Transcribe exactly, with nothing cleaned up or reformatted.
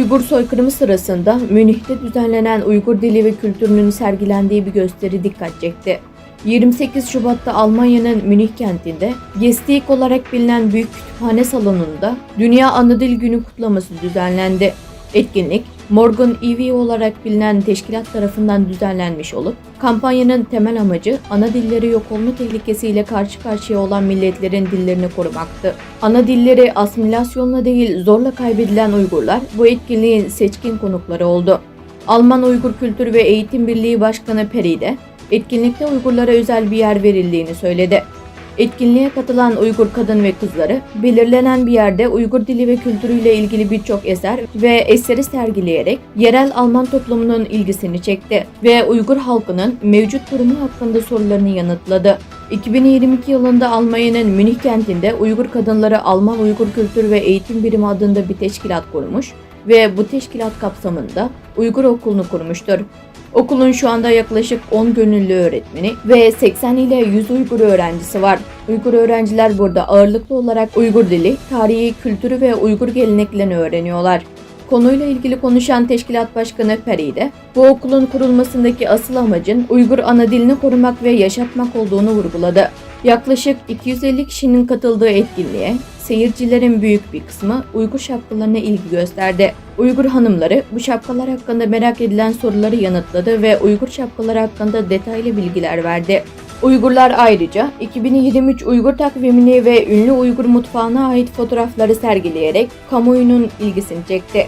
Uygur soykırımı sırasında Münih'te düzenlenen Uygur dili ve kültürünün sergilendiği bir gösteri dikkat çekti. Yirmi sekiz Şubat'ta Almanya'nın Münih kentinde Gestik olarak bilinen büyük kütüphane salonunda Dünya Ana Dil Günü kutlaması düzenlendi. Etkinlik, Morgan Ivy olarak bilinen teşkilat tarafından düzenlenmiş olup, kampanyanın temel amacı ana dilleri yok olma tehlikesiyle karşı karşıya olan milletlerin dillerini korumaktı. Ana dilleri asimilasyonla değil, zorla kaybedilen Uygurlar bu etkinliğin seçkin konukları oldu. Alman Uygur Kültür ve Eğitim Birliği Başkanı Peride, etkinlikte Uygurlara özel bir yer verildiğini söyledi. Etkinliğe katılan Uygur kadın ve kızları belirlenen bir yerde Uygur dili ve kültürüyle ilgili birçok eser ve eseri sergileyerek yerel Alman toplumunun ilgisini çekti ve Uygur halkının mevcut durumu hakkında sorularını yanıtladı. iki bin yirmi iki yılında Almanya'nın Münih kentinde Uygur kadınları Alman Uygur Kültür ve Eğitim Birimi adında bir teşkilat kurmuş ve bu teşkilat kapsamında Uygur okulunu kurmuştur. Okulun şu anda yaklaşık on gönüllü öğretmeni ve seksen ile yüz Uygur öğrencisi var. Uygur öğrenciler burada ağırlıklı olarak Uygur dili, tarihi, kültürü ve Uygur geleneklerini öğreniyorlar. Konuyla ilgili konuşan teşkilat başkanı Peride, bu okulun kurulmasındaki asıl amacın Uygur ana dilini korumak ve yaşatmak olduğunu vurguladı. Yaklaşık iki yüz elli kişinin katıldığı etkinliğe seyircilerin büyük bir kısmı Uygur şapkalarına ilgi gösterdi. Uygur hanımları bu şapkalar hakkında merak edilen soruları yanıtladı ve Uygur şapkaları hakkında detaylı bilgiler verdi. Uygurlar ayrıca iki bin yirmi üç Uygur takvimini ve ünlü Uygur mutfağına ait fotoğrafları sergileyerek kamuoyunun ilgisini çekti.